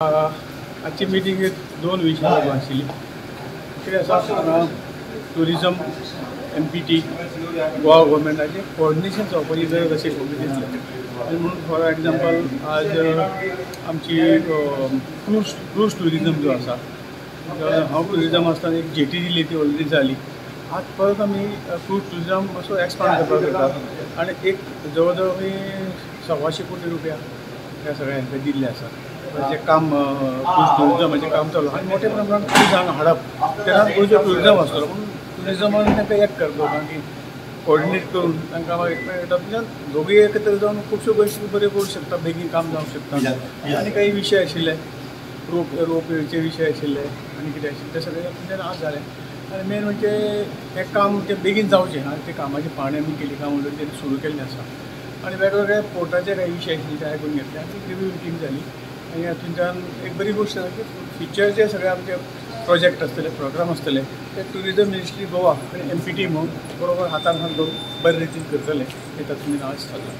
आजची मिटींग दोन विशयां लागून आशिल्ली. कितें आसा, टुरिजम MPT Goa गव्हर्मेंटाचें कोऑर्डिनेशन जावपाची गरज अशी कॉमिटींतल्यान. आनी म्हणून फॉर एग्जाम्पल आज आमची क्रूज टुरिजम जो आसा, हांव टुरिजम आसतना एक जेटी दिली, ती ऑलरेडी जाली. आज परत आमी क्रूज टुरिजम असो एक्सपांड करपाक जाता आनी एक जवळ जवळ आमी 125 कोटी रुपया ह्या सगळ्यांक दिल्ले आसा. जें काम क्रूज टुरिजमाचें काम चालू आनी मोठ्या प्रमाणात क्रूज हांगा हाडप, तेन्ना गोंयचो टुरिजम आसतलो. पूण टुरिजमान तांकां एक करता कारण की कोऑर्डिनेट करून तांकां मागीर तातूंतल्यान दोगूय एकत्र जावन खुबश्यो गोश्टी बऱ्यो करूंक शकता, बेगीन काम जावंक शकता. आनी काही विशय आशिल्ले, रोप वेचे विशय आशिल्ले आनी कितें आशिल्ले, ते सगळे तातूंतल्यान आज जाले. आनी मेन म्हणजे हें काम तें बेगीन जावचें आनी ते कामाची पाहणी आमी केली, काम ऑलरेडी तेणी सुरू केल्लें आसा. आनी वेगवेगळे पोर्टाचे काही विशय आशिल्ले ते आयकून घेतले आनी रिव्यू मिटींग जाली. आनी हातूंतल्यान एक बरी गोश्ट जाली की फ्युचर जे सगळे आमचे प्रोजेक्ट आसतले, प्रोग्राम आसतले, ते टुरिजम मिनिस्ट्री गोवा आनी MPT म्हणून बरोबर हातान हात धरून बरे रितीन करतले हे तातूंत आज थारलां.